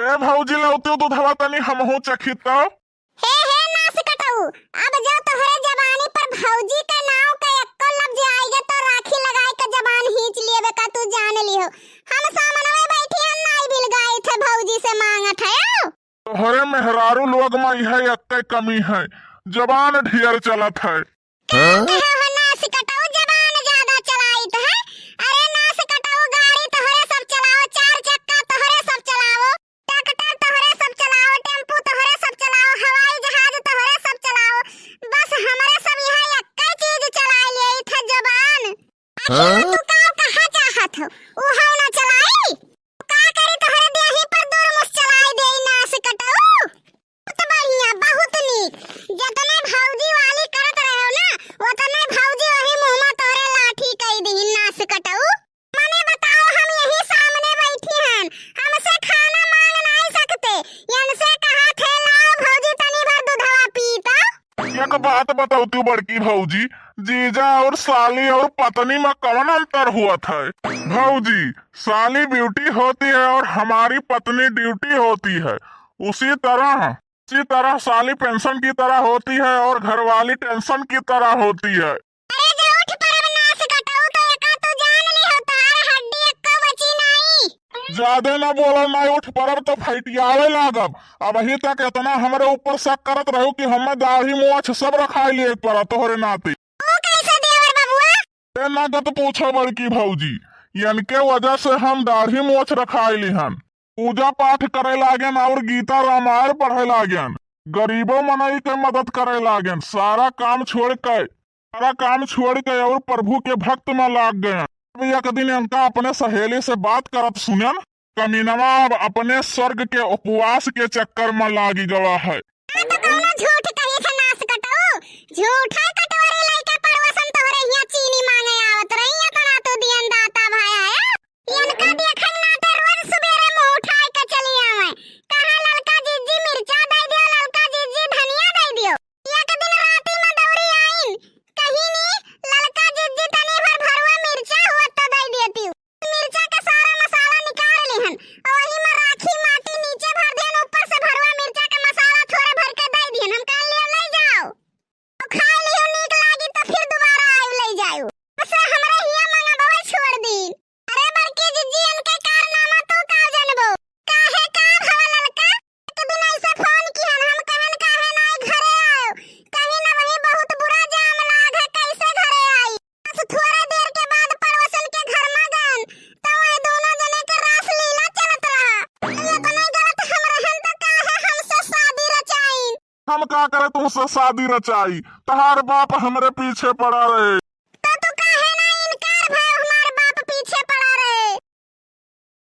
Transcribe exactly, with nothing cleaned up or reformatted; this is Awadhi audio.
ए भौजी, लौतियो दूधवा तनी हमहू चखी तो। हे, हे नास कटऊ, अब जो तोहरे जबानी पर भौजी के नाव के एक्को लफ्ज आइगे तो राखी लगाए के जबान खींच लेबे का, तू जान लिहो। हम सामनवे बैठी हम नाई बिलगाइत है, भौजी से मांगत है। तोहरे मेहरारू लोग में इहे एक्के कमी है, जबान ढेर चलत है। का कहो हो नास कटऊ, जबान ज्यादा चलाइत है? अरे नास कटऊ, गाड़ी तोहरे सब चलाओ, चार चक्का तोहरे सब चलाओ, ट्रैक्टर तोहरे सब चलाओ, टेम्पू तोहरे सब चलाओ, हवाई जहाज तोहरे सब चलाओ, बस हमरे सब यहाँ एक्के चीज चलाए लेइत है, जबान। आखिर में हाँ? तू का कहा चाहत हो? उहौ ना चलाई? का करी तोहरे देही पर दूर मुस चलाई देई नास कटऊ? बहुत बढ़िया, बहुत नीक। जतने भौजी वाली करत रहे हो ना, ओतने भौजी वही मुँह में तोहरे लाठी कई दिहिन नास कटऊ। मने बताओ, हम यही सामने बैठी हन, हमसे खाना मांग नाई सकते, यनसे कहा थे, "लाओ भौजी, तनी भर दूधवा पी तो।" एक बात बताओ तू बड़की भौजी, जीजा और साली और पत्नी में कौन अंतर हुआ था? भौजी, साली ब्यूटी होती है और हमारी पत्नी ड्यूटी होती है, उसी तरह, उसी तरह साली पेंशन की तरह होती है और घरवाली टेंशन की तरह होती है। अरे जो उठ परब नास कटऊ तो एका तू जान ली हो, तोहार हड्डी एक्को बची नाई। ज्यादा ना बोला, ना उठ परब तो फैटियावे लागब। अबही तक इतना हमरे ऊपर शक करत रहो कि हमें दाढ़ी मोछ सब रखाई लिए पड़ा तोहरे नाती। वो कैसे देवर बबुआ? ए ना गत पूछो बड़की भौजी, यनके वजह से हम दाढ़ी मोछ रखाई लिहन, पूजा पाठ करे लागेन और गीता रामायण पढ़े लागेन, गरीबो मनई के मदद करे लागेन, सारा काम छोड़ के, सारा काम छोड़ के और प्रभु के भक्त में लाग गएन। अब एक दिन इनका अपने सहेली से बात करत सुनेन, कमीनवा अब अपने स्वर्ग के उपवास के चक्कर में लागी गवा है। आ तो कौनो झूठ कही थे नास कटऊ, झूठा कटवरी लइके पड़ोसन तोहरे हियां चीनी मांगे आवत रही, इतना तू दियन दाता भाया है। इनका देखन नाते रोज सुबेरे मुंह उठाए के चली आवे, कहा ललका जीजी मिर्चा दे दियो, ललका जीजी धनिया दे दियो। एक दिन राती में दौड़ी आइन, कहिनी, "ललका जीजी तनी भर भरुआ मिर्चा हुआ तो दे देती हूँ।" मिर्चा के सारा मसाला निकाल लिहन, और वही में राखी माटी नीचे भर दिहन, ऊपर से भरुआ मिर्चा के मसाला थोड़े भर के दे दिहन। हम कहन, "लियो, ले जाओ, तो खा लियो, नीक लागी तो फिर दोबारा आयु ले जायु।" बस हमरे हिया मंगबवे छोड़ दीन। अरे बड़की जिज्जी, इनके कारनामा तू का जनबो? काहे का भवा ललका? एक दिन ऐसे फोन किहन, हम कहन काहे नाई घरे आयो? कहीं न वहीं बहुत बुरा जाम लाग है, कैसे घरे आई? बस थोड़ा देर के बाद पड़ोसन के घर में गन, तो वह दोनों जने के रास लीला चलत रहा। तो इतने गलत हम रहन तो काहे हमसे शादी रचाइन? हम का करे तुमसे शादी रचाई? तहार बाप हमरे पीछे पड़ा रहे।